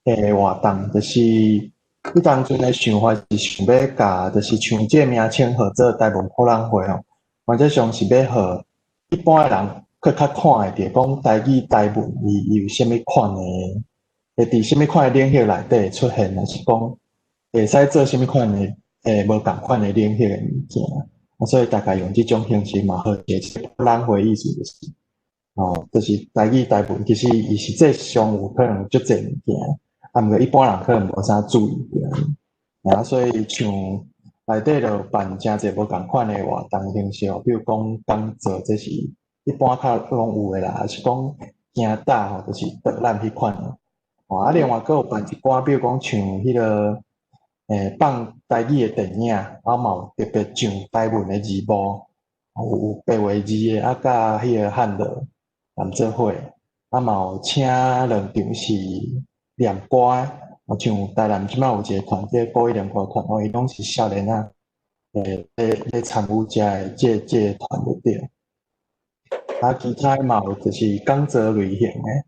的活動，就是彼當陣的想法是想欲共，就是像這个名稱號做台文博覽會吼，原則上是欲予一般的人閣較看會著講台語台文伊伊有啥物款的，會佇啥物款的領域內底會出現，抑是講會使做啥物款的無仝款的領域的物件。啊，所以大概用這種形式嘛，好一個博覽會意思就是，哦，就是台語台文其實伊實際上有可能有足濟物件，啊，毋過一般人可能無啥注意著。啊，所以像內底就辦誠濟無仝款的活動形式，比如講講座，這是一般較攏有的啦，抑是講行搭吼，就是導覽彼款的。哦，啊，另外閣有辦一寡，比如講像彼個放台語的電影，啊嘛有特別上台文的字幕，有白話字的，啊佮彼個漢字連做伙，啊嘛有請兩場是念歌的，啊像台南這擺有一個團，叫國語念歌團，哦，伊攏是少年仔，咧咧參與遮的這這個團就對。啊，其他嘛有就是講座類型的，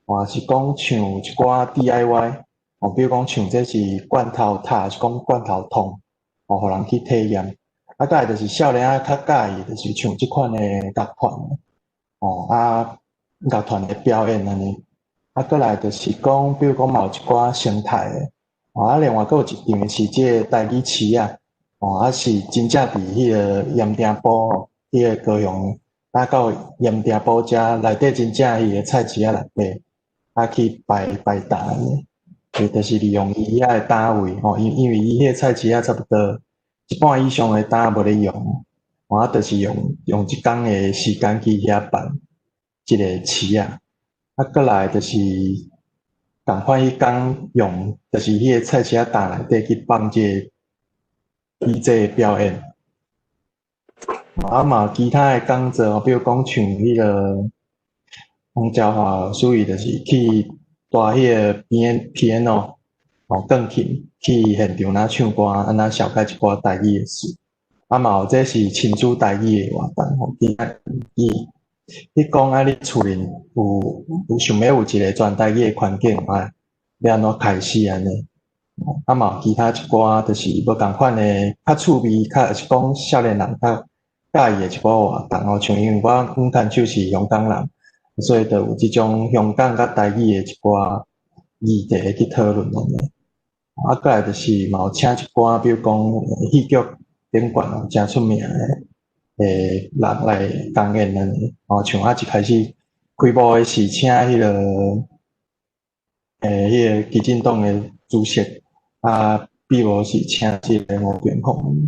或是講像一寡 DIY，哦，比如講像這是罐頭塔，是講罐頭桶，哦，予人去體驗。啊，再來就是少年仔較佮意，就是像這款的樂團，哦，啊，樂團的表演按呢。啊，閣來就是講，比如講嘛有一寡生態的，哦，啊，另外閣有一場是這個台語市仔，哦，啊是真正佇彼個鹽埕埔，彼個高雄，啊到鹽埕埔遮內底真正彼個菜市仔內底，啊去擺擺檔按呢，伊就是利用伊遐的檔位，吼，因因為伊彼個菜市仔差不多一半以上的檔無咧用，哦，啊，就是用用一工的時間去遐辦這個市仔。啊，閣來就是仝款彼工用，就是彼個菜市仔檔內底去放這個 DJ 的表演。啊嘛，其他的講座，比如講像彼個王昭華老師，伊就是去帶彼個 piano 哦，鋼琴去現場若唱歌，按怎紹介一寡台語的詞。啊嘛有這是親子台語的活動吼，伊你講啊，你厝裡有有想欲有一個全台語的環境啊，欲按怎開始按呢？啊嘛有其他一寡就是無仝款的較趣味，較是講少年人較佮意的一寡活動哦，像因為我阮牽手是香港人，所以就有這種香港佮台語的一寡議題去討論按呢。啊，閣來就是嘛有請一寡，比如講戲劇頂懸哦，誠出名的人來講演按呢。哦，像啊一開始開幕的是請彼個彼個基進黨的主席，啊，閉幕是請這個吳炳宏。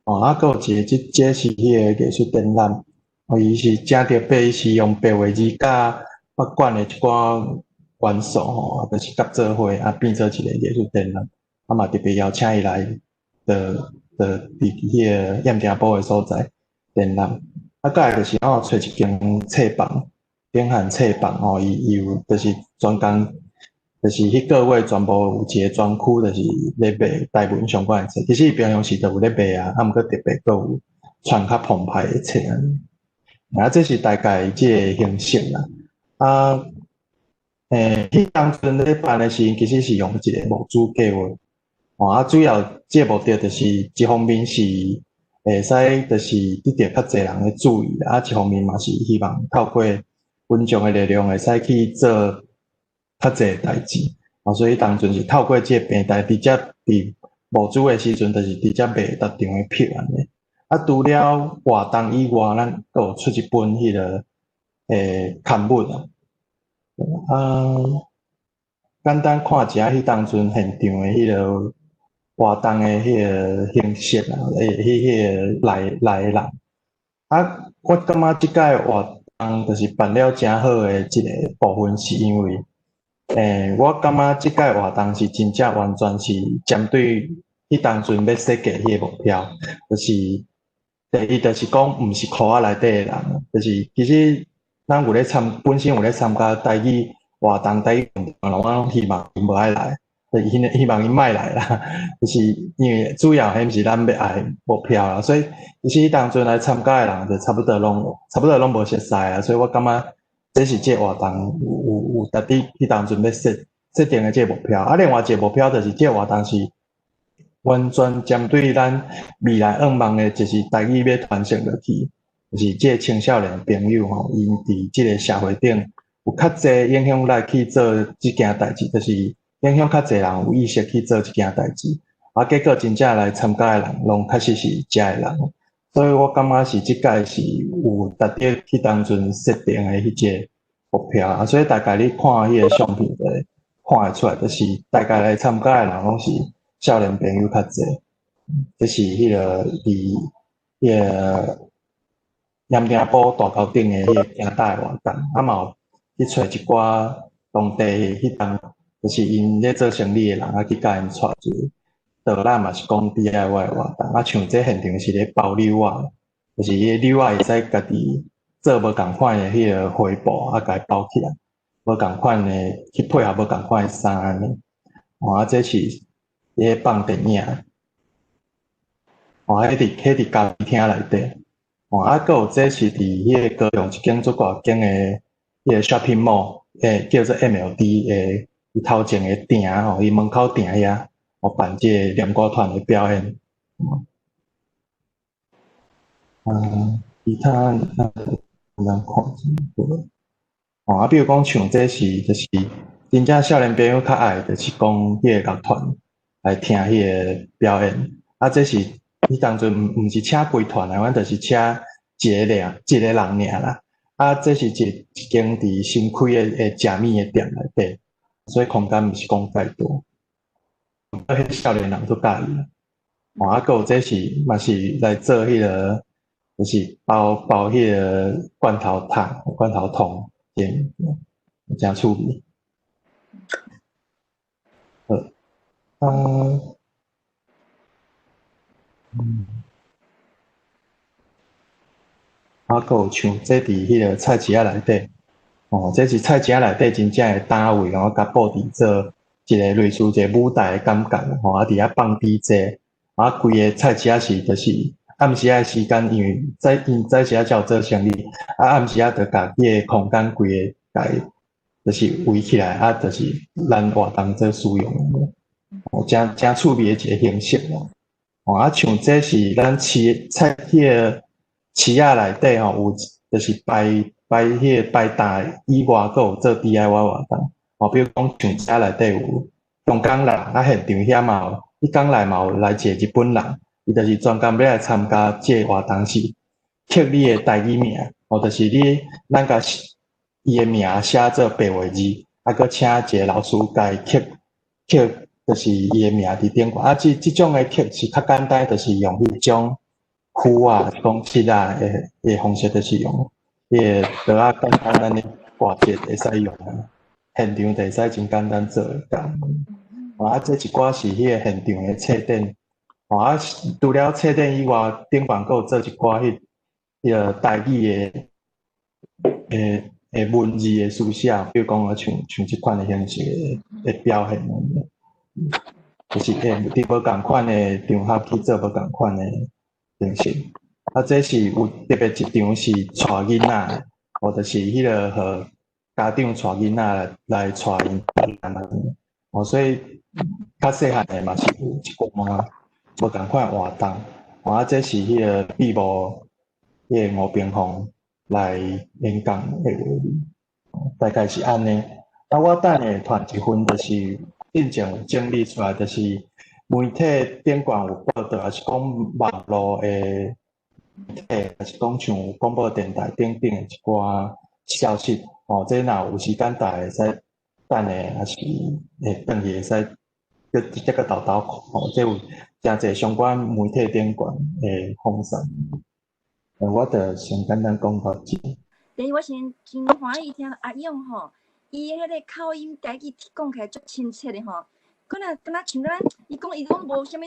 哦，啊，閣有一個，這這是彼個藝術展覽，哦，伊是誠特別，伊是用白話字佮北管的一寡元素吼，就是合做伙啊，變做一個藝術展覽。啊嘛特別邀請伊來，就就佇彼個鹽埕埔的所在展覽。啊，閣來就是我有揣一間冊房，頂漢冊房吼，伊伊有就是專工，就是彼個月全部有一個專區，就是咧賣台文相關的冊。其實伊平常時就有咧賣啊，啊毋過特別閣有穿較澎湃的冊按呢。啊，這是大概這個形式啦。啊，彼當陣咧辦的時陣，其實是用一個募資計劃。哦，啊，主要這個目的就是一方面是會使就是得著較濟人的注意，啊，一方面嘛是希望透過群眾的力量會使去做較濟代誌。哦，所以當陣是透過這個平台，直接佇募資的時陣，就是直接賣逐場的票按呢。啊，除了活動以外，咱閣有出一本彼個刊物啊。啊，簡單看一下彼當陣現場的彼個活動的彼個形式啊，彼彼個來來的人。啊，我感覺這擺活動就是辦了誠好的一個部分，是因為，我感覺這擺活動是真正完全是針對彼當陣欲設計彼個目標，就是第一就是講，毋是箍仔內底的人，就是其實咱有咧參，本身有咧參加台語活動、台語運動，我攏希望𪜶無愛來，就是希望𪜶莫來啦。就是因為主要彼毋是咱欲愛目標啦，所以其實彼當陣來參加的人就差不多攏無熟似啊，所以我感覺這是這個活動有有有值得彼當陣欲設設定的這個目標。啊，另外一個目標就是這個活動是完全針對咱未來願望的，就是台語欲傳承落去，就是這個青少年朋友吼，𪜶佇這個社會頂有較濟影響力去做這件代誌，就是影響較濟人有意識去做這件代誌。啊，結果真正來參加的人，攏確實是遮的人。所以我感覺是這屆是有達到彼當陣設定的彼個目標啊。所以大概你看彼個相片就會看會出來，就是大概來參加的人攏是少年朋友較濟。這是彼個佇彼個鹽埕埔大溝頂的彼個行搭的活動，啊嘛有去揣一寡當地彼當就是𪜶咧做生理的人啊，去共𪜶帶一個導覽嘛是講 DIY 的活動，啊像這現場是咧包柳仔，就是彼個柳仔會使家己做無仝款的彼個花布，啊共伊包起來，無仝款的去配合無仝款的衫按呢。哦，啊這是咧放電影，哦，彼佇咖啡廳內底，哦，啊閣有這是佇彼個高雄一間足大間的彼個 shopping mall，叫做 MLD 的伊頭前的埕吼，伊門口埕遐，有辦這個念歌團的表演。嗯，其他咱咱看者。哦，啊，比如講像這是就是真正少年朋友較愛，就是講彼個樂團來聽彼個表演。啊，這是彼當陣毋是請規團的，阮就是請一個人一個人爾啦。啊，這是一間佇新開的食物的店內底，所以空間毋是講介大。彼少年人足佮意。哦，啊，閣有這是嘛是來做彼個，就是包包彼個罐頭桶、罐頭桶，誠趣味。好，啊，啊，閣有像這佇彼個菜市仔內底，哦，這是菜市仔內底真正的單位，然後共布置做一個類似一個舞台的感覺，吼，啊，佇遐放 DJ，啊，規個菜市仔是就是暗時仔的時間，因為早𪜶早時仔才有做生意，啊，暗時仔就共彼個空間規个共就是圍起來，啊，就是咱活動做使用，哦，誠誠趣味的一個形式啦。哦，啊，像這是咱市菜彼個市仔內底吼，有就是擺擺彼個擺擔以外，閣有做 DIY 活動。哦，比如講像遮內底有香港人，啊，現場遐嘛有，彼工來嘛有來一個日本人，伊就是專工欲來參加這個活動是刻你的台語名，哦，就是你咱共伊的名寫做白話字，啊，閣請一個老師共伊刻刻，就是伊的名佇頂懸。啊，這種的刻是較簡單，就是用彼種符啊，講漆啊的方式，就是用彼個刀仔簡單按呢掛一下會使用啊，現場就會使真簡單做會到。啊，這一寡是彼個現場的策展。啊，除了策展以外，頂懸閣有做一寡彼個台語的文字的書寫，比如講啊，像這款的形式的表現，就是會佇無仝款的場合去做無仝款的形式。啊，這是有特別一場是帶囡仔，哦，就是彼個予家長帶囡仔來帶𪜶哦，所以較細漢的嘛是有一寡無仝款活動。啊，這是彼個畢幕，彼個吳平鳳來演講的話，大概是按呢。啊，我等下傳一份，就是進前有整理出來，就是媒體頂懸有報導，抑是講網路的媒體，抑是講像廣播電台等等的一寡消息。哦，這若有時間，大家會使等下，抑是會轉去會使閣直接閣沓沓看。哦，這有誠濟相關媒體頂懸的放送。我就先簡單講到這。第一，我先真歡喜聽阿勇吼，伊彼個口音台語講起來足親切的吼，敢若敢若像咱，伊講伊攏無啥物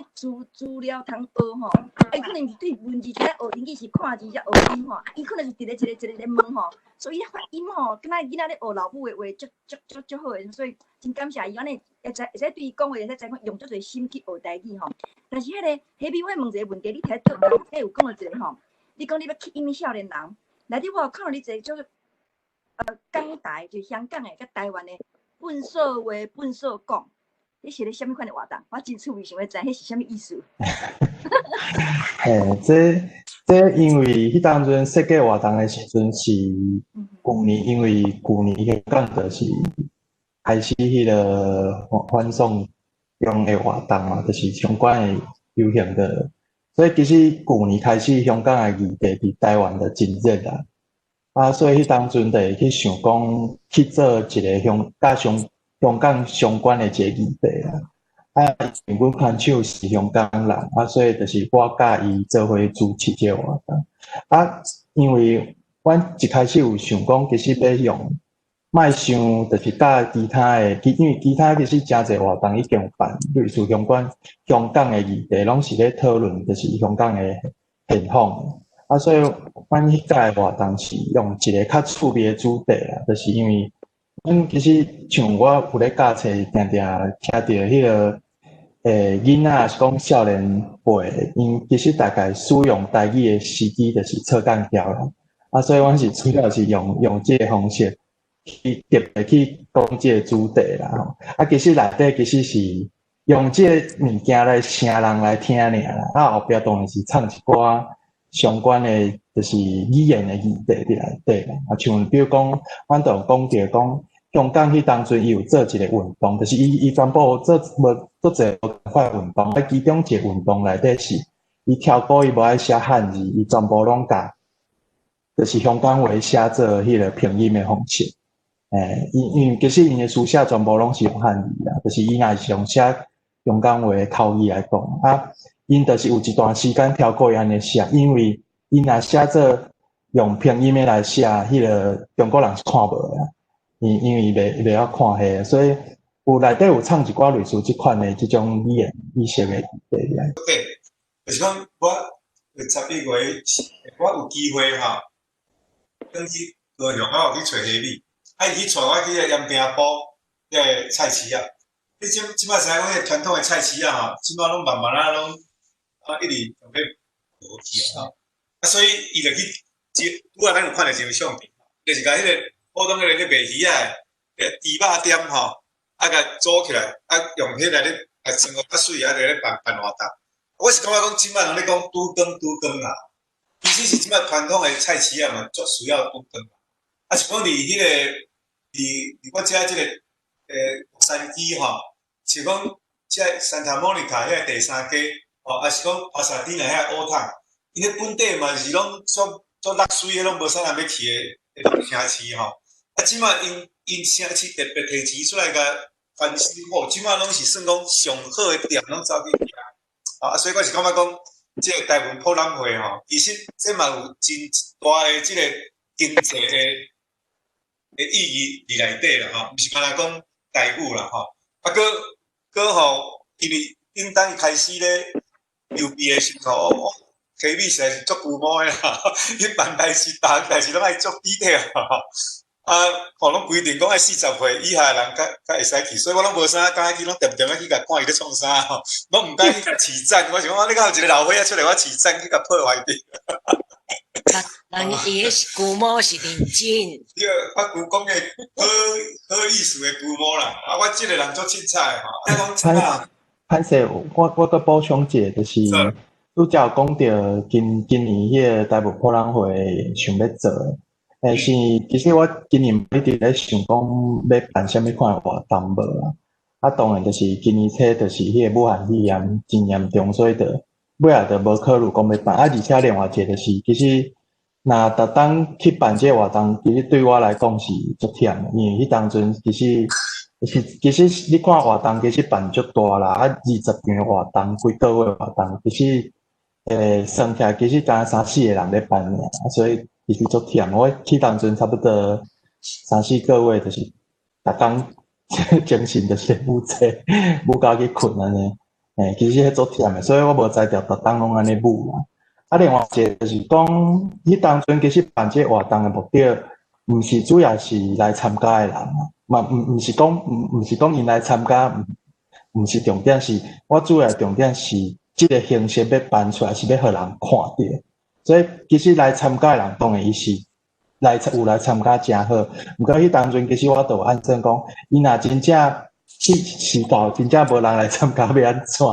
資料通學吼，啊，伊可能是對文字才學英語是看字才學音吼，啊，伊可能是一個一個一個咧問吼，所以伊發音吼，敢若囡仔咧學老母的話，足足足足好的，所以真感謝伊按呢，會使對伊講話，會使知講用足濟心去學台語吼。但是彼個彼邊我問一個問題，你提到底有講著一個吼，你講你欲吸引少年人，內底我有看到你一個叫做港台，就是香港的佮台灣的。糞埽話糞埽講，彼是咧啥物款的活動？我真趣味想欲知，彼是啥物意思？嘿，這因為彼當陣設計活動的時陣是舊年，因為舊年香港就是開始彼个反送中的活動嘛，就是相關的遊行的，所以其實舊年開始香港的議題佇台灣就真熱啦。啊，所以彼當陣就會去想講去做一个佮香港相關的一个議題啦。啊，因為阮牽手是香港人，啊，所以就是我佮伊做伙主持這个活動。啊，因為阮一開始有想講，其實欲用，莫想就是佮其他的，因為其他其實誠濟活動已經有辦，類似相關香港的議題，攏是咧討論，就是香港的現況。啊，所以阮彼屆活動是用一个較趣味的主題啦，就是因為阮其實像我有咧教冊，定定聽著彼个囡仔是講少年輩，𪜶其實大概使用台語的時機就是坐公車啦。啊，所以阮是主要是用這个方式去特別去講這个主題啦吼。啊，其實內底其實是用這个物件來請人來聽爾啦。啊，後壁當然是藏一寡相關的，就是語言的議題佇內底啦。啊，像比如講，阮就有講著講，香港彼當陣伊有做一个運動，就是伊全部做無足濟無仝款運動，啊，其中一个運動內底是，伊超過伊無愛寫漢字，伊全部攏共，就是香港話寫做彼个拼音的方式。因為其實𪜶的書寫全部攏是用漢字啦，就是伊若是用寫香港話的口語來講，啊，𪜶就是有一段時間超過伊按呢寫，因為𪜶若寫做用拼音的來寫，彼个中國人是看無的。因為袂曉看彼个，所以有內底有藏一寡類似這款的這種語言意識的議題來。對，就是講我11月，我有機會吼，轉去高雄，我有去揣蝦米，啊，伊去帶我去彼個延平埔彼个菜市仔。你這擺知影講彼个傳統的菜市仔吼，這擺攏慢慢仔攏啊一直共欲無去啊。啊，所以伊就去，拄仔咱有看著一張相片，就是共彼个普通彼个咧賣魚仔的豬肉店吼，啊，共組起來，啊，用彼个咧來裝較媠，啊，佇咧辦活動。我是感覺講，這擺人咧講拄光拄光啦，其實是這擺傳統的菜市仔嘛，足需要拄光。啊，是講佇彼个佇我遮這个洛杉磯吼，是講這 Santa Monica 遐第三街，吼，啊是講帕薩迪納遐烏桶，𪜶咧本地嘛是攏足足落媠的，攏無啥人欲去的彼種城市吼。啊，這擺𪜶城市特別提錢出來共翻新好，這擺攏是算講上好的店，攏走去遐。啊，所以我是感覺講，這个台文博覽會吼，其實這嘛有真大的這个經濟的意義佇內底啦吼，毋是干焦講台語啦吼。啊，閣吼，因為頂當伊開始咧籌備的時候，蝦米實在是足龜毛的啦，伊辦代誌，逐項代誌攏愛足 detail 吼。啊，吼，攏規定講愛40歲以下的人才會使去，所以我攏無啥敢去，攏恬恬仔去共看伊咧創啥吼，攏毋敢去共飼讚。我想講，你敢有一个老歲仔出來，我飼讚去共破壞著。人伊彼是龜毛是認真。對，我舊講的好好意思的龜毛啦。啊，我這个人足凊彩吼。歹歹勢，我閣補充一下，就是拄才有講著今年彼个台文博覽會想欲做的，但是其實我今年一直咧想講欲辦啥物款的活動無啊。啊，當然就是今年初就是彼个武漢肺炎真嚴重，所以就尾仔就無考慮講欲辦。啊，而且另外一个就是，其實若逐冬去辦這個活動，其實對我來講是足忝的，因為彼當陣其實你看活動其實辦足大啦，啊，20場活動，規個月活動，其實算起來其實敢若三四個人咧辦爾，所以其實足忝。我去當陣差不多三四個月，就是逐工精神就是舞這，舞到去睏按呢。其實彼足忝的，所以我無才調逐冬攏按呢舞啦。啊，另外一个就是講，彼當陣其實辦這個活動的目的，毋是主要是來參加的人啊，嘛毋是講𪜶來參加，毋是重點，是我主要重點是這个形式欲辦出來是欲予人看著，所以其實來參加的人當然伊是來有來參加誠好。毋過彼當陣其實我都有按算講，伊若真正去時到真正無人來參加，欲按怎？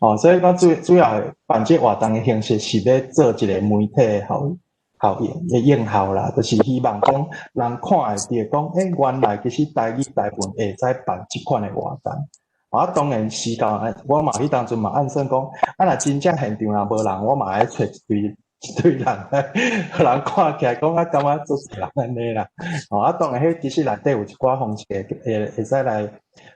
哦，所以講主要辦這活動的形式是欲做一個媒體的效應的應效啦，就是希望講人看會著講，原來其實台語台文會使辦這款的活動。啊，當然時到，我嘛彼當陣嘛按算講，啊，若真正現場若無人，我嘛愛揣一堆人來，予人看起來講啊，感覺足濟人按呢啦。哦，啊，當然彼其實內底有一寡方式會使來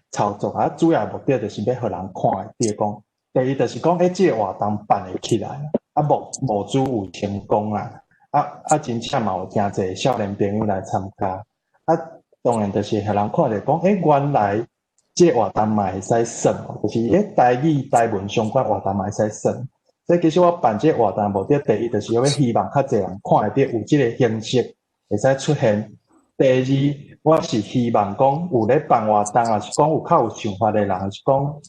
操作，啊，主要目的就是欲予人看會著講，第一就是講，這個活動辦會起來，啊，募資有成功啦，啊啊，真正嘛有誠濟少年朋友來參加，啊，當然就是予人看著講，原來這個活動嘛會使算，就是，台語台文相關活動嘛會使算。所以其實我辦這個活動目的，第一就是欲希望較濟人看會著有這個形式會使出現。第二，我是希望講有咧辦活動，抑是講有較有想法的人，抑是講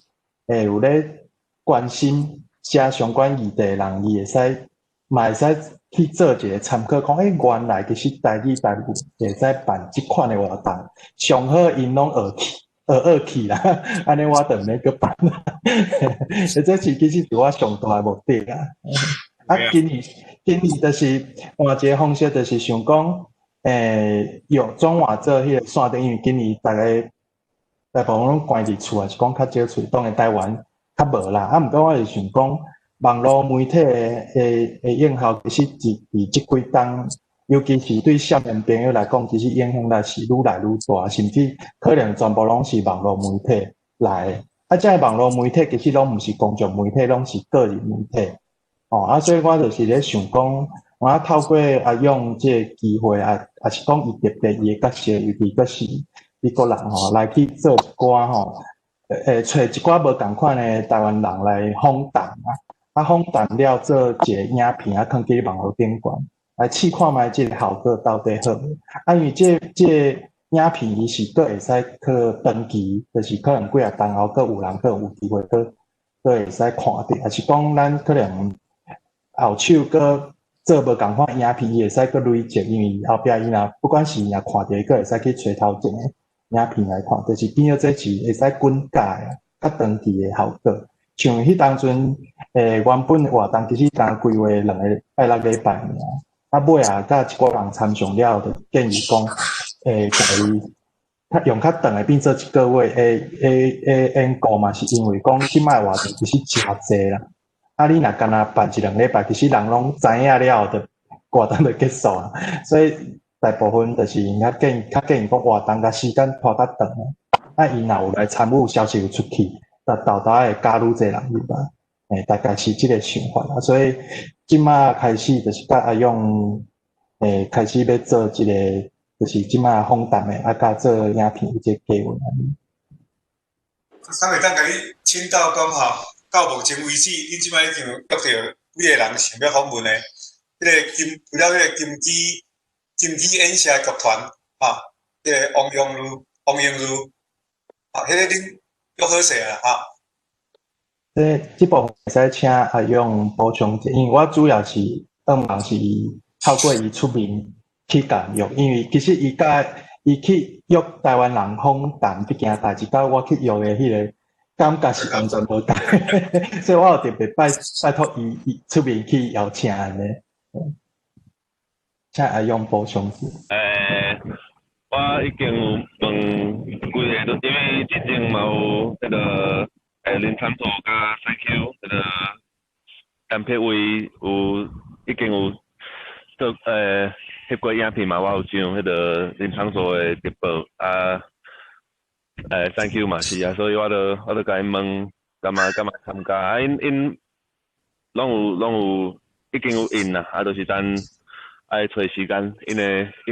有咧關心這相關議題的人，伊會使嘛會使去做一個參考，講，原來其實台語台文會使辦這款的活動，上好𪜶攏學去。學學去啦，按呢我就毋免閣辦啦。這是其實是我上大的目的啦。啊，今年就是換一個方式，就是想講，用轉換做彼個線頂，因為今年逐家大部分攏關佇厝，抑是講較少出，當然台灣較無啦。啊，毋過我是想講，網路媒體的影響，其實佇這幾冬，尤其是對少年朋友來講，其實影響力是愈來愈大，甚至可能全部攏是網路媒體來的。啊，這个網路媒體其實攏毋是公眾媒體，攏是個人媒體。哦，啊，所以我就是咧想講，我透過阿勇這個機會，啊，抑是講伊特別伊的角色，尤其閣是美國人吼，來去做一寡吼，揣一寡無仝款的台灣人來訪談啊，啊，訪談了做一個影片啊，囥佇網路頂懸，來試看覓這個效果到底好無？啊，因為這個影片伊是閣會使去長期，就是可能幾若冬後閣有人閣有機會閣會使看著，抑是講咱可能後手閣做無仝款影片，伊會使閣累積，因為後壁伊若不管是伊若看著，伊閣會使去揣頭前的影片來看，就是變做這是會使滾解較長期的效果。像彼當陣，原本活動其實敢規劃2個拜六禮拜爾，啊尾仔佮一寡人參詳了後，就建議講，共伊較用較長的變做一個月的緣故嘛，是因為講這擺活動其實誠濟啦。啊，你若干焦辦一兩禮拜，其實人攏知影了後，就活動就結束啊。所以大部分就是較建議講活動共時間拖較長。啊，伊若有來參與，消息有出去，就沓沓會加愈濟人入來。大概是這個想法啦。所以這擺開始就是佮阿勇，開始欲做這個，就是這擺訪談的，啊，佮做影片這個計畫。敢會當共你請教講吼，到目前為止，恁這擺已經有約著幾個人想欲訪問的？彼個金，除了彼個金枝演社劇團，吼，彼個王英如，啊，彼個恁約好勢啊，吼。這部分會使請阿勇補充者，因為我主要是向望是透過伊出面去共約，因為其實伊佮伊去約台灣人訪談這件代誌，佮我去約的彼個感覺是完全無仝，所以我有特別拜託伊出面去邀請按呢。請阿勇補充者。我已經有問幾個，因為之前嘛有彼個林參佐佮 3Q 彼個陳柏惟有已經有做翕過影片嘛，我有上彼個林參佐的直播啊，3Q 嘛是啊，所以我就共𪜶問，敢會參加啊？𪜶攏有已經有應啦，啊，就是等愛揣時間，𪜶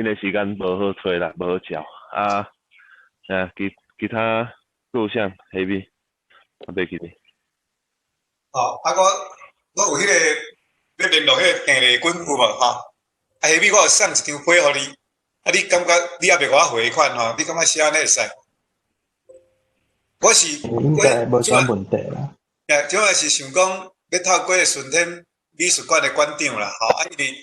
的時間無好揣啦，無好喬啊。啊，其他閣有啥？彼邊我袂記得。哦，啊，我有彼個欲聯絡彼個鄭麗君有無吼？啊，彼邊我有送一張批予你，啊，你感覺你猶袂共我回款吼？你感覺寫按呢會使？我是應該無啥問題啦。啊，主要是想講欲透過順天美術館的館長啦，吼，啊，因為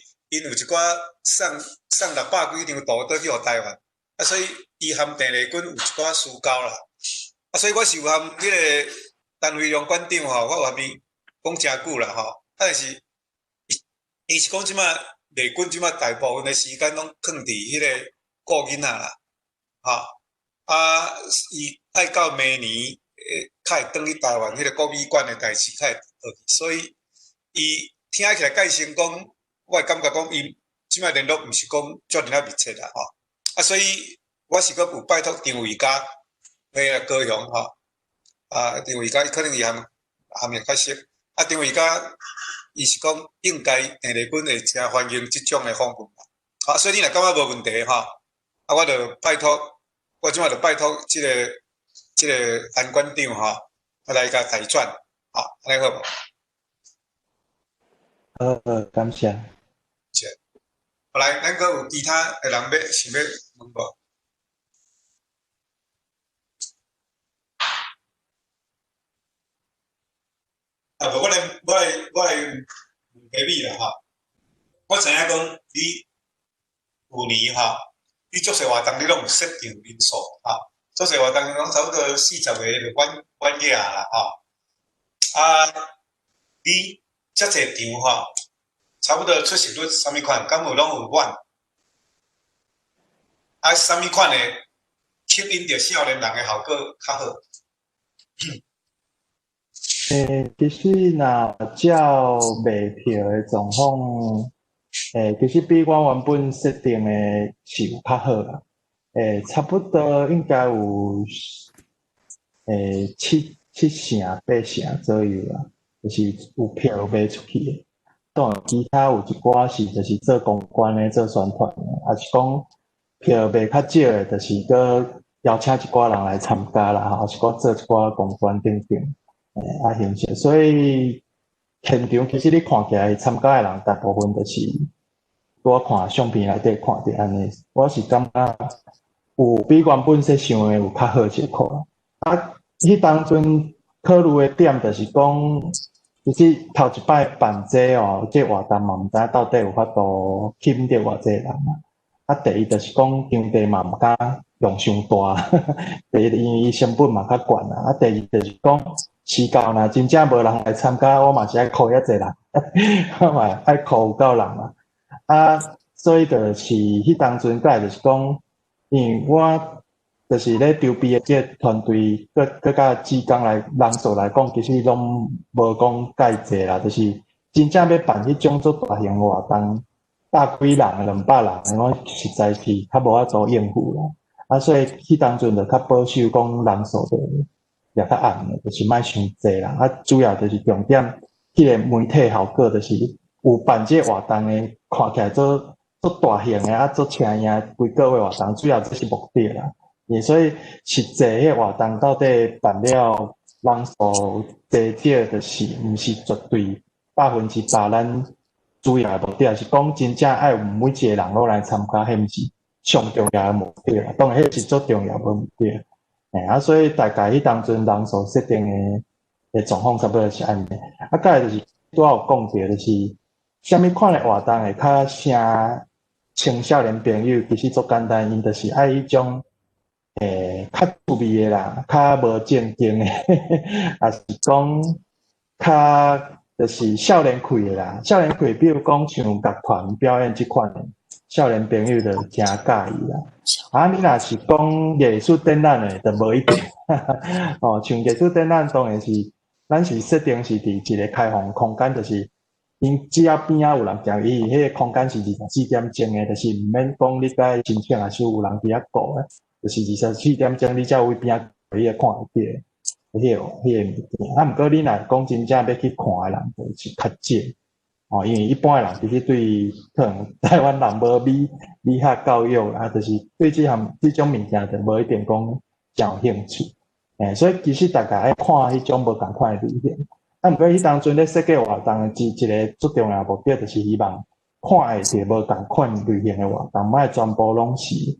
𪜶有一寡送送六百幾張圖倒去予台灣，啊，所以伊含鄭麗君有一寡私交啦。啊，所以我是有含彼個陳輝龍館長吼，我有含伊講誠久啦吼。啊，但是伊是講這擺麗君這擺大部分的時間攏囥佇彼個顧囡仔啦，吼。啊，伊愛到明年會較會轉去台灣，彼個國美館的代誌較會落去，所以伊聽起來介紹講，我會感覺講伊這擺聯絡毋是講遮爾仔密切啦，吼。啊，所以我是閣有拜託張偉嘉，彼個高雄吼，啊，張偉嘉伊可能伊含含會較熟，啊，張偉嘉伊是講應該鄭麗君會誠歡迎這種的訪問，啊，所以你若感覺無問題吼，啊，我就拜託，我這擺就拜託這個安館長吼，啊來共代轉，好，按呢好無？好，感謝。謝。好來，咱閣有其他的人欲想欲問無？啊，無，我來問下你啦吼。我知影講你舊年吼，你足濟活動你攏有設定人數吼，足濟活動攏差不多40個就滿滿額啦吼。啊，你遮濟場吼，差不多出席率啥物款？敢有攏有滿？啊，啥物款的吸引著少年人的效果較好？欸，其實若照賣票的狀況，欸，其實比我原本設定的是有較好啦。欸，差不多應該有欸七成八成左右啦，就是有票賣出去的。當然，其他有一寡是就是做公關的、做宣傳的，抑是講票賣較少的，就是閣邀請一寡人來參加啦，吼，抑是講做一寡公關等等。欸，啊形式，所以現場其實你看起來參加的人大部分就是拄仔看相片內底看著按呢，我是感覺有比原本設想的有較好一寡。啊，彼當陣考慮的點就是講，其實頭一擺辦這哦，這活動嘛，毋知影到底有法度吸引著偌濟人啊。啊，第一就是講場地嘛毋敢用傷大，第一因為伊成本嘛較懸啊。啊，第二就是講時到若真正無人來參加，我嘛是愛箍遐濟人，我嘛愛箍有夠人啊。啊，所以就是彼當陣閣來就是講，因為我就是咧籌備的這個團隊，閣閣佮志工來人數來講，其實攏無講介濟啦，就是真正欲辦彼種足大型活動，百幾人、200人，我實在是較無法度應付啦。啊，所以彼當陣就較保守，講人數就掠較暗的，就是莫傷濟啦。啊，主要就是重點，彼個媒體效果就是有辦這個活動的，看起來做足大型的啊，足請贏規個月活動，主要這是目的啦。所以實際彼個活動到底辦了人數濟少，就是毋是絕對100%咱主要的目的，是講真正愛有每一個人攏來參加，彼毋是上重要的目的啦。當然，彼是足重要的目的。欸，啊，所以大概彼當陣人數設定的狀況差不多是按呢。啊，再來就是拄仔有講著，就是啥物款的活動會較吸青少年朋友，其實足簡單，𪜶就是愛彼種欸較趣味的啦，較無正經的，抑是講較就是少年氣的啦。少年氣，比如講像樂團表演這款的，少年朋友就誠喜歡啦。啊，你若是講藝術展覽的，就無一定。哦，像藝術展覽當然是，咱是設定是佇一個開放空間，就是𪜶只要邊仔有人行，伊彼個空間是24點鐘的，就是毋免講你該申請，抑是有人佇遐顧的，就是24點鐘，你才有位邊仔你會看會著彼個物件。啊，毋過你若講真正欲去看的人，就是較少。哦，因為一般的人其實對可能台灣人無美學教育啊，就是對這項這種物件就無一定講誠有興趣。欸，所以其實大家愛看彼種無仝款的類型。啊，毋過彼當陣咧設計活動的一個足重要的目的，就是希望看會著無仝款類型的活動，莫全部攏是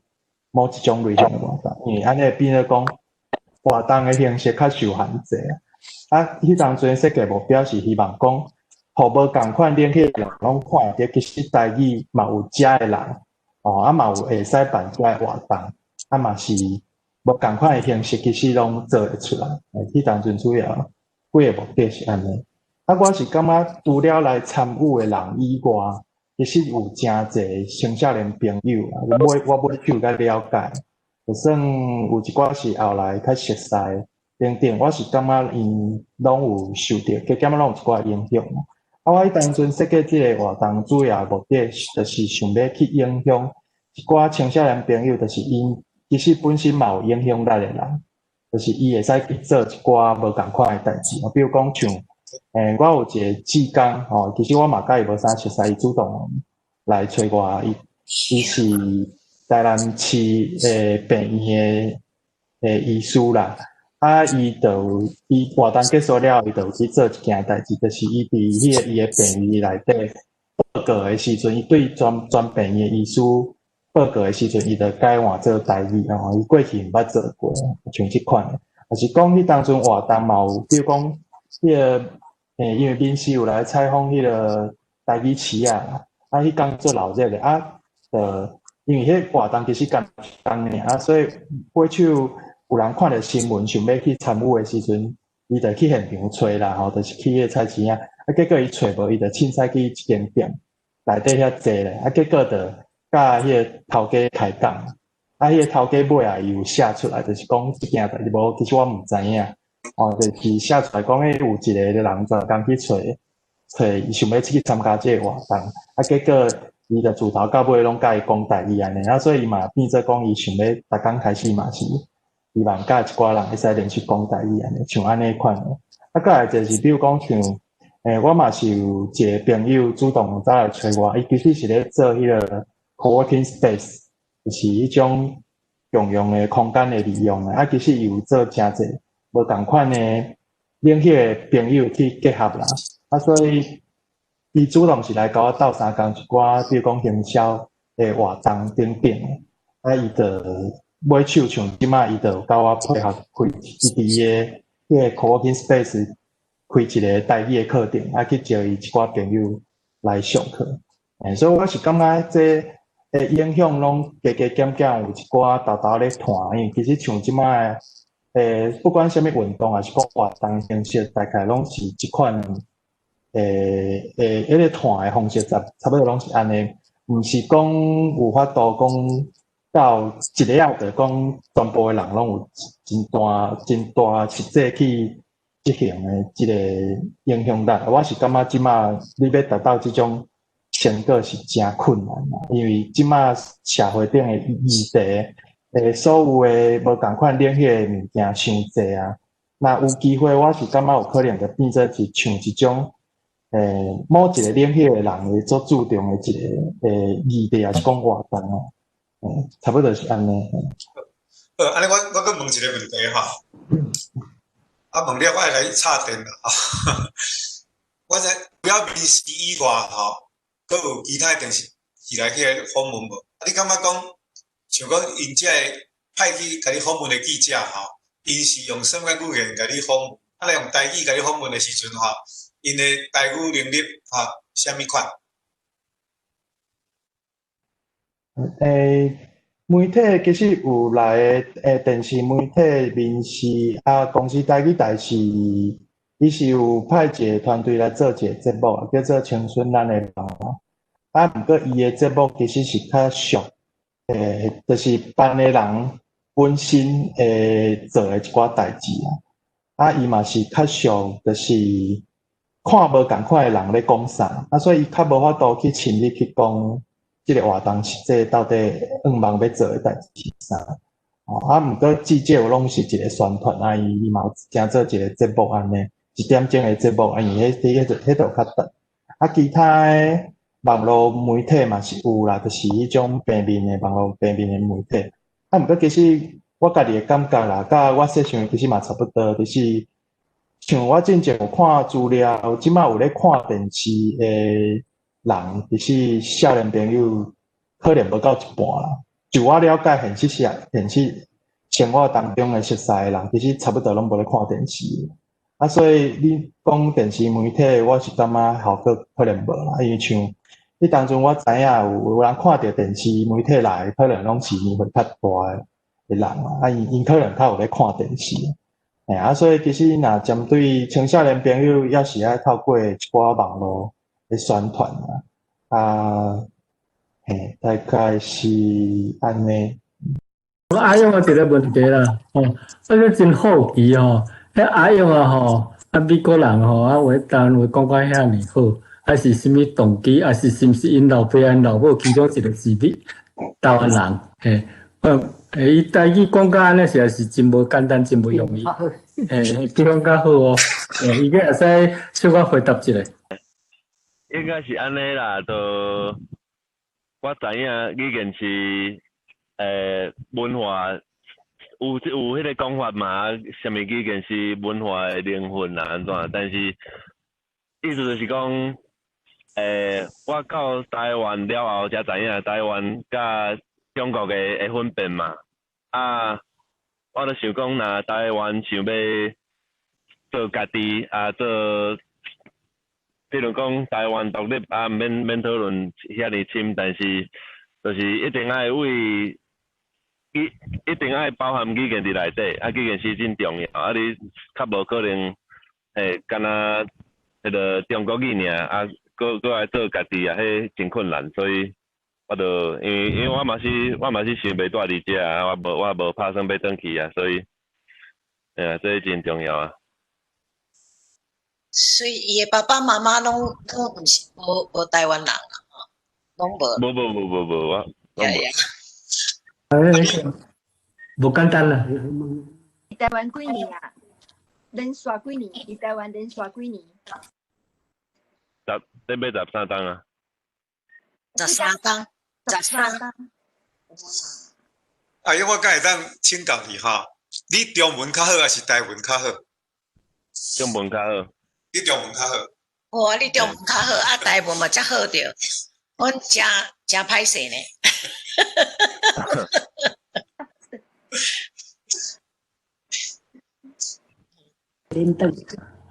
某一種類型的活動，因為按呢變做講活動的形式較受限制。啊，彼當陣設計目標是希望講，予無仝款領域的人攏看著，其實台語嘛有遮的人，哦，啊嘛有會使辦遮的活動，啊嘛是無仝款的形式，其實攏做會出來。彼當陣主要幾个目的是按呢。啊，我是感覺除了來參與的人以外，其實有誠濟青少年朋友啊，我尾手較了解，就算有一寡是後來較熟似等等，我是感覺𪜶攏有受著，加減攏有一寡影響。啊，我彼當陣設計這个活動，主要目的就是想欲去影響一寡青少年朋友，就是𪜶其實本身嘛有影響力的人，就是伊會使去做一寡無仝款的代誌，比如講像，我有一個志工吼，其實我嘛佮伊無啥熟似，伊主動來揣我，伊是台南市的病院的醫師啦。啊，伊就伊活動結束了，伊就去做一件代誌，就是伊佇彼个伊的病院內底報告的時陣，伊對全病院的醫師報告的時陣，伊就改換做台語吼，伊過去毋捌做過，像這款的。抑是講彼當陣活動嘛有，比如講彼个，因為民視有來採訪彼个台語市仔，啊，彼工做鬧熱的，啊，就因為彼活動其實敢工爾，啊，所以尾手有人看著新聞想欲去參與的時陣，伊就去現場揣啦，吼，就是去彼个菜市仔，啊，結果伊揣無，伊就凊彩去一間店內底遐坐咧，啊，結果就佮彼個頭家開講，啊，彼個頭家尾仔伊有寫出來，就是講這件代誌無，其實我毋知影，哦，就是寫出來講，彼有一个人專工去揣揣，伊想欲去參加這个活動，啊，結果伊就自頭到尾攏佮伊講台語按呢，啊，所以伊嘛變做講伊想欲逐工開始嘛是希望佮一寡人會使練習講台語按呢，像按呢款的。啊，閣來就是比如講像，我嘛是有一个朋友主動走來揣我，伊其實是咧做彼个 co-working space，就是彼種共用的空間的利用的。啊，其實伊有做誠濟無仝款的領域的朋友去結合啦。啊，所以伊主動是來共我鬥相共一寡，比如講行銷的活動等等的。啊，伊就尾手像這擺，伊就有佮我配合開伊佇伊的彼個 co-working space 開一个台語的課程，啊，去招伊一寡朋友來上課。所以我是感覺這的影響攏加加減減有一寡沓沓咧傳，因為其實像這擺不管啥物運動，抑是講活動形式，大概攏是這款彼个傳的方式，差不多攏是按呢，毋是講有法度講到一个仔就講全部的人攏有真大真大實際去執行的這个影響力。我是感覺這擺你欲達到這種成果是誠困難啦，因為這擺社會頂的議題，所有的無仝款領域的物件傷濟啊。若有機會，我是感覺有可能就變做是像這種，某一個領域的人會做注重的一个議題，抑是講活動啊，差不多是按呢。好，按呢我閣問一个問題吼，啊問了我會共你插電啦。我知除了民視以外吼，閣有其他電視台來去訪問無？啊，你感覺講，像講𪜶這个派去共你訪問的記者吼，𪜶是用啥物語言共你訪問？啊，若用台語共你訪問的時陣吼，𪜶的台語能力吼，啥物款？媒體其實有來的，電視媒體、民視啊，公視台語台是，伊是有派一个團隊來做一个節目，叫做《青春咱的夢》。啊，毋過伊的節目其實是較俗，就是辦的人本身會做的一寡代誌啊。啊，伊嘛是較俗，就是看無仝款的人咧講啥，啊，所以伊較無法度去深入去講這个活動實際到底向望欲做的代誌是啥。哦，啊，毋過至少攏是一个宣傳啊，伊嘛有誠做一个節目按呢，一點鐘的節目，啊，因為彼就較短。啊，其他的網路媒體嘛是有啦，就是彼種平面的網路平面的媒體。啊，毋過其實我家己的感覺啦，佮我設想的其實嘛差不多，就是像我進前有看資料，這擺有咧看電視的人，其實少年朋友可能無夠一半啦。就我了解，現實生活當中的熟似的人，其實差不多攏無咧看電視。啊，啊，所以你講電視媒體，我是感覺效果可能無啦，因為像彼當陣我知影有人看著電視媒體來，可能攏是年歲較大的人啊，啊，𪜶可能較有咧看電視。嘿啊，所以其實若針對青少年朋友，也是愛透過一寡網路的宣傳啊，啊，嘿，大概是按呢。我阿勇有一個問題啦，吼，我個真好奇吼，彼阿勇啊吼，啊美國人吼，啊話台灣話講甲遐爾好，啊是啥物動機？啊是是毋是𪜶老爸𪜶老母其中一個是美台灣人？嘿，欸，伊台語講甲按呢，實在是真無簡單，真無容易。嘿，比講較好哦，欸，伊個會使小可回答一下。應該是按呢啦，就我知影語言是文化有彼個講法嘛，啥物語言是文化的靈魂啦，按怎？但是意思就是講，我到台灣了後才知影台灣佮中國的分別嘛。啊，我就想講，若台灣想欲做家己啊，做，比如講台灣獨立啊，毋免討論遐爾深，但是就是一定愛為一定愛包含語言佇內底，啊，語言是真重要，啊，你較無可能，嘿，敢若彼個中國語爾，啊，閣愛做家己啊，彼真困難，所以我就因為我嘛是想欲住佇遮啊，我無拍算欲轉去啊，所以，嘿啊，這真重要啊。所以伊的爸爸媽媽攏毋是無台灣人啊，吼，攏無。無無無無無，我攏無。無簡單啦。佇台灣幾年啊？連續幾年？佇台灣連續幾年？十，欲13冬啊。 13冬，十三。阿勇，我敢會當請教你吼，你中文較好抑是台文較好？中文較好。你中文較好。哇，你中文較好，啊，台文嘛才好著。阮誠誠歹勢呢。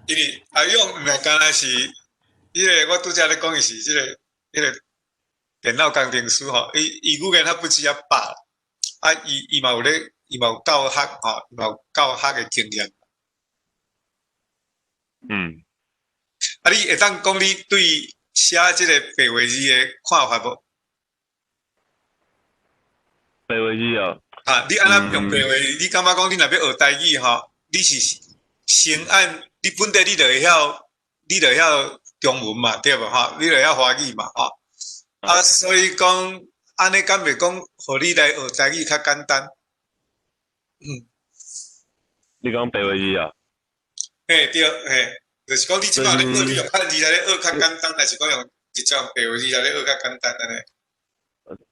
因為阿勇毋是敢若是，彼個我拄才咧講伊是這個電腦工程師吼，伊語言較不止啊百，啊，伊嘛有咧，伊嘛有教學吼，伊嘛有教學的經驗。啊，你會當講你對寫這個白話字的看法無？白話字哦。啊，你按怎用白話字？你感覺講你若欲學台語吼，你是先按你本地你就會曉，你就會曉中文嘛，對無吼？你就會曉華語嘛，吼。啊，所以講按呢敢袂講，予你來學台語較簡單？你講白話字啊？嘿，對，嘿，就是講你這擺咧學，你用漢字來咧學較簡單，還是講用直接用白話字來咧學較簡單按呢？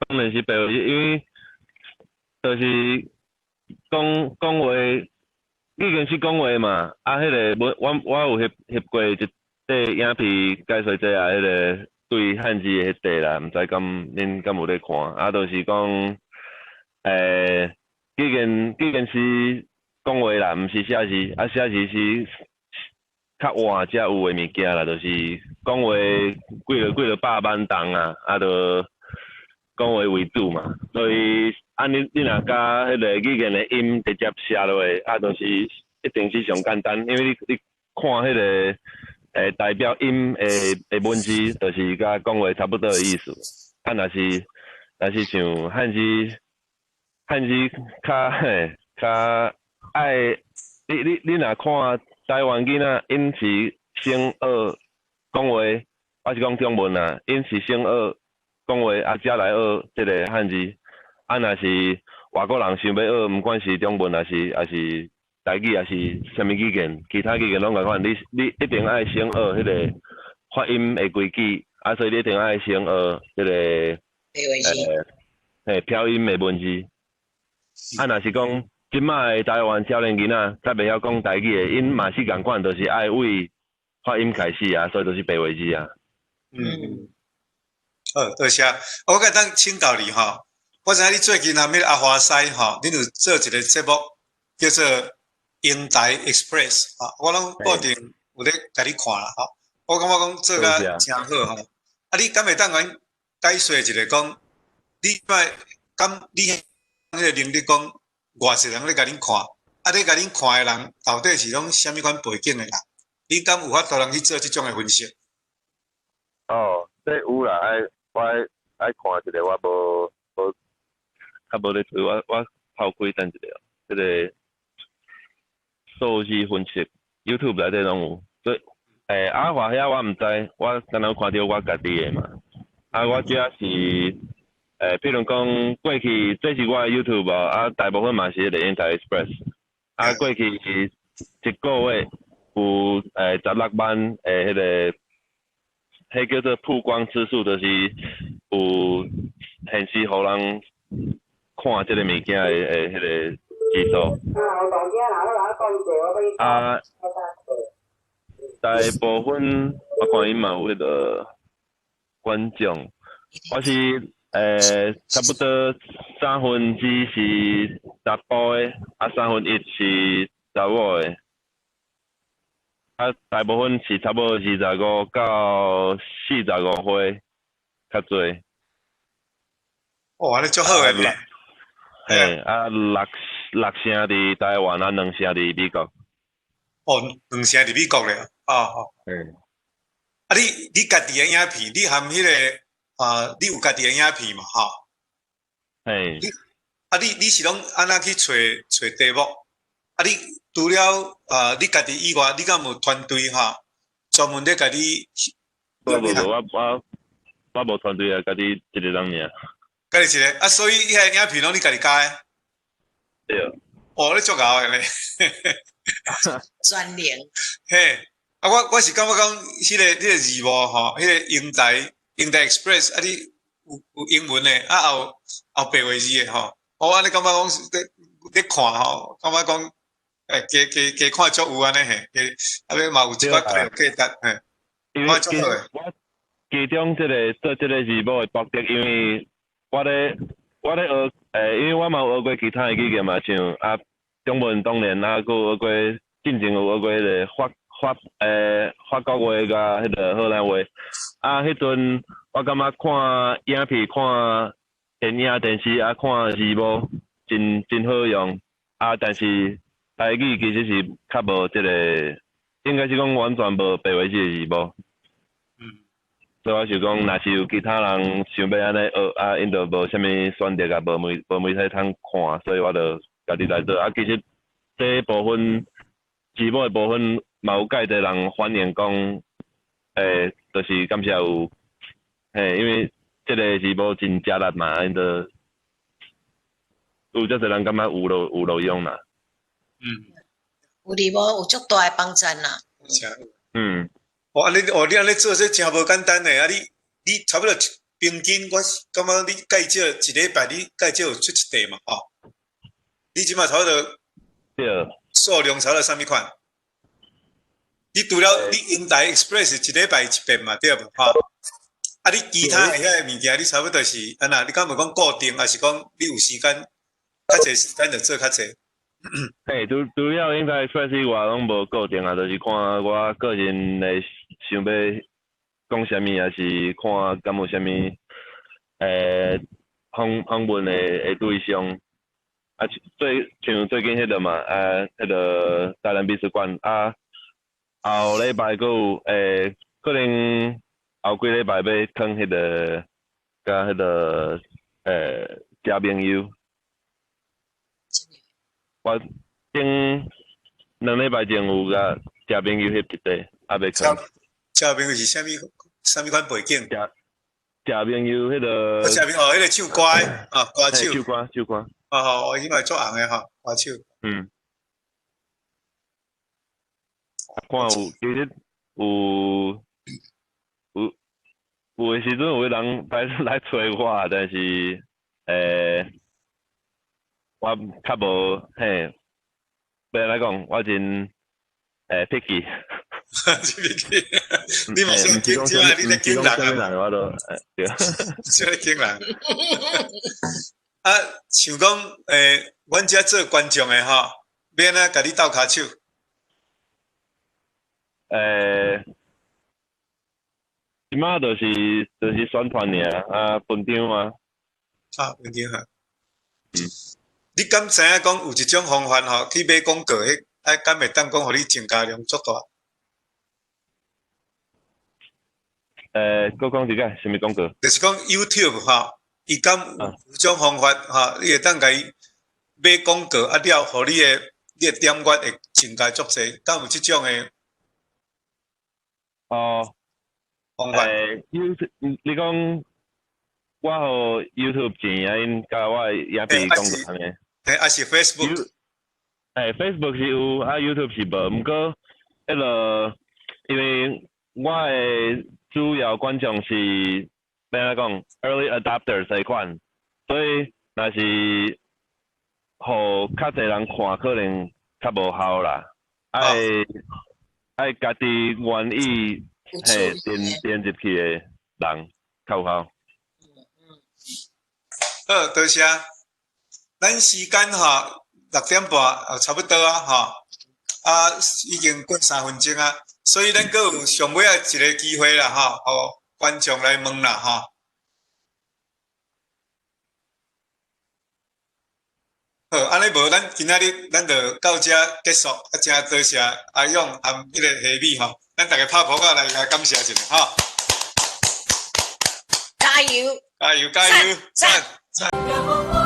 當然是白話字，因為就是講講話，已經是講話嘛。啊，彼個我有翕過一塊影片解說這啊，彼個對漢字的彼塊啦，毋知敢恁敢有咧看？啊，就是講，既然是講話啦，毋是寫字，啊，寫字是較晚才有的物件啦，就是講話幾落百萬冬啊，啊，就講話為主嘛，所以按你若共彼個語言的音直接寫落去，啊，就是一定是上簡單，因為你看彼個代表音的文字，就是佮講話差不多的意思。啊，若是像漢字，漢字較嘿較愛，你若看台灣囡仔，𪜶是先學講話，我是講中文啊，𪜶是先學講話，啊，才來學這個漢字。啊，若是外國人想欲學，毋管是中文，抑是台語，抑是啥物語言，其他語言攏仝款。你一定愛先學彼個發音的規矩，啊，所以你一定愛先學這個嘿，飄音的文字。啊，若是講這擺的台灣少年囡仔，較袂曉講台語的，𪜶嘛是仝款，就是愛為發音開始啊，所以就是白話字啊。嗯。好，多謝。我閣當請教你吼，我知影你最近踮彼個阿華西吼，恁有做一個節目叫做英台 Express 啊，我攏固定有咧共你看啦吼。我感覺講做甲誠好吼。啊，你敢會當阮解說一下講，你擺敢你彼個能力講，偌濟人咧共恁看？啊，咧共恁看的人到底是攏啥物款背景的人？你敢有法度通去做這種的分析？哦，這有啦，愛我愛愛看一下，我無無較無咧做，我我拋開等一下，這個數字分析，YouTube 內底攏有。所以，阿華遐我毋知，我敢若看著我家己的嘛。啊，我這是，譬如講過去，這是我的 YouTube 啊，大部分嘛是迄個英台 Express。啊，過去一個月有16萬的彼個，彼叫做曝光次數，就是有顯示予人看這個物件的彼個次數。啊，大部分我看伊嘛有彼個觀眾，我是差不多三分之是查埔的，啊三分一是查某的，啊大部分是差不多25到45歲較濟。哦，按呢足好的呢。嘿，啊六六成佇台灣，啊兩成佇美國。哦，兩成佇美國咧，哦哦。啊你，你家己的影片，你含彼個啊，你有家己的影片嘛？吼。嘿。啊你，你是攏按怎去揣揣題目？啊你除了啊，你家己以外，你敢有團隊吼？專門咧共你？無無無，我我我無團隊啊，家己一個人爾。家己一個啊，所以彼个影片攏你家己加的？對。哦，你足𠢕的咧。專能。嘿，啊，我我是感覺講，彼個字幕吼，彼個英台英台 Express，啊，你有有英文的，啊，有有白話字的吼。我按呢感覺講咧咧看吼，感覺講，加加加看足有按呢嘿，加啊欲嘛有一寡教育價值嘿。因為其我其中這個做這個字幕的目的，因為我咧學，因為我嘛有學過其他的語言嘛，像啊中文當然啊，閣有學過進前有學過彼個法法法國話佮彼個荷蘭話。啊，彼陣我感覺看影片、看電影、電視啊，看字幕真真好用。啊，但是台語其實是較無這個，應該是講完全無白話字的字幕。所以我想講，若是有其他人想欲按呢學，啊，𪜶就無啥物選擇啊，無媒無媒體通看，所以我就家己來做。啊，其實這部分字幕的部分嘛有蓋濟人反映講，就是感謝有，嘿，因為這個字幕真食力嘛，𪜶就有遮濟人感覺有路有路用啦。有字幕有足大的幫助啦。哦，按呢哦，你按呢做這誠無簡單的啊！你你差不多平均，我感覺你介少一禮拜，你介少有出一塊嘛？吼，你這馬差不多數量差不多啥物款？你除了你英台 Express 一禮拜一遍嘛，對無？吼，啊，你其他的遐个物件，你差不多是按怎？你敢無講固定，抑是講你有時間較濟時間就做較濟？嘿，除除了英台 Express 以外，攏無固定啊，就是看我個人的想欲講啥物，抑是看敢有啥物訪訪問的的對象。啊，最像最近彼個嘛，啊，彼個台南美術館啊，後禮拜閣有可能後幾禮拜欲囥彼個佮彼個食朋友。我頂兩禮拜前有共食朋友翕一塊，猶未囥。食朋友是啥物啥物款背景？食食朋友彼個。食朋友哦，彼個唱歌的啊，歌手。唱歌，唱歌。哦吼，伊嘛足紅的吼，歌手。看有，其實有有有的時陣有人來來揣我，但是我較無嘿，欲按怎講，我真picky。真 picky，你嘛算緊張啊？你咧揀人啊？我都對。算咧揀人。啊，像講阮遮做觀眾的吼，欲按怎共你鬥跤手？這擺就是宣傳爾，啊，分場啊。啊，分場哈。你敢知影講有一種方法吼，去買廣告，彼啊，敢會當講予你增加量足大？閣講一擺，啥物廣告？就是講 YouTube 吼，伊敢有種方法吼，你會當共伊買廣告啊了，予你的點閱會增加足濟，敢有這種的？哦，方法。YouTube，你講我予 YouTube 錢啊，𪜶共我的影片廣告按呢？嘿，抑是 Facebook？Facebook 是有，啊 YouTube 是無。毋過，彼个因為我的主要觀眾是欲按怎講 early adopter 這款，所以若是予較濟人看，可能較無效啦。愛愛家己願意嘿點點入去的人較有效。好，多謝。咱時間吼6點半，差不多啊，吼。啊，已經過3分鐘啊，所以咱閣有上尾仔一个機會啦，吼，予觀眾來問啦，吼。好，按呢無，咱今仔日咱就到遮結束。啊，真多謝阿勇含彼个蝦米吼，咱逐家拍噗仔來共感謝一下，吼。加油！加油！加油！讚！讚！